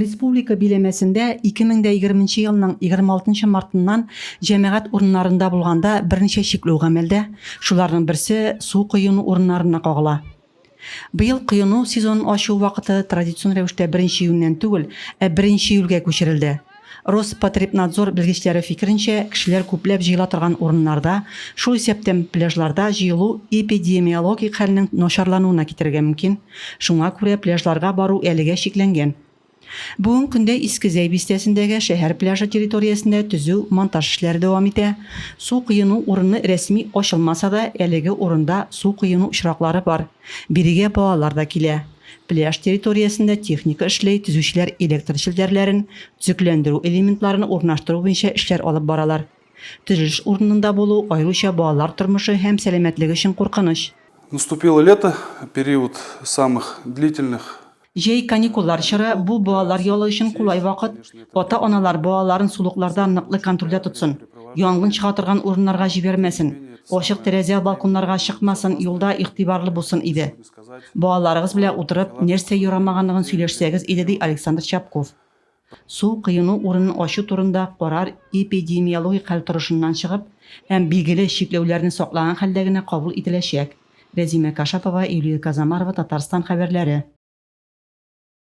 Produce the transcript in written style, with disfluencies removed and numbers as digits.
Республика биләмәсендә 2020 нче елның 26 нчы мартыннан җәмәгать урыннарында булганда берничә чикләү гамәлдә, шуларның берсе су коену урыннарына кагыла. Быел коену сезонын ачу вакыты традицион рәвештә беренче июньнән түгел, ә беренче июльгә күчерелде. Роспотребнадзор белгечләре фикеренчә, кешеләр күпләп җыела торган урыннарда, шул исәптән пляжларда җыелу эпидемиологик хәлнең начарлануына китерергә мөмкин, шуңа күрә пляжларга бару әлегә чикләнгән. Бүгенге көндә Иске Зәй бистәсендәге шәһәр пляжы территориясендә төзү-монтаж эшләре дәвам итә. Су коену урыны рәсми ачылмаса да, әлеге урында су коену очраклары бар. Бирегә балалар да килә. Пляж территориясендә техника эшли, төзүчеләр электр челтәрләрен, төзекләндерү элементларын урнаштыру буенча эшләр алып баралар. Төзелеш урынында булу аеруча балалар тормышы һәм сәламәтлеге өчен куркыныч. Наступило лето, период самых длительных. Җәй, каникуллар чоры, бу балалар ялы өчен кулай вакыт. Ата-аналар балаларын сулыкларда ныклы контрольдә тотсын, янгын чыга торган урыннарга җибәрмәсен, ачык тәрәзә-балконнарга чыкмасын, юлда игътибарлы булсын иде. Балаларыгыз белән утырып, нәрсә ярамаганлыгын сөйләшсәгез иде, ди Александр Чапков. Су коену урынын ачу турында карар эпидемиологик хәл торышыннан чыгып һәм билгеле чикләүләрне саклаган хәлдә генә кабул ителәчәк. Рәзимә Кашапова, Юлия Казамарова, Татарстан хәбәрләре.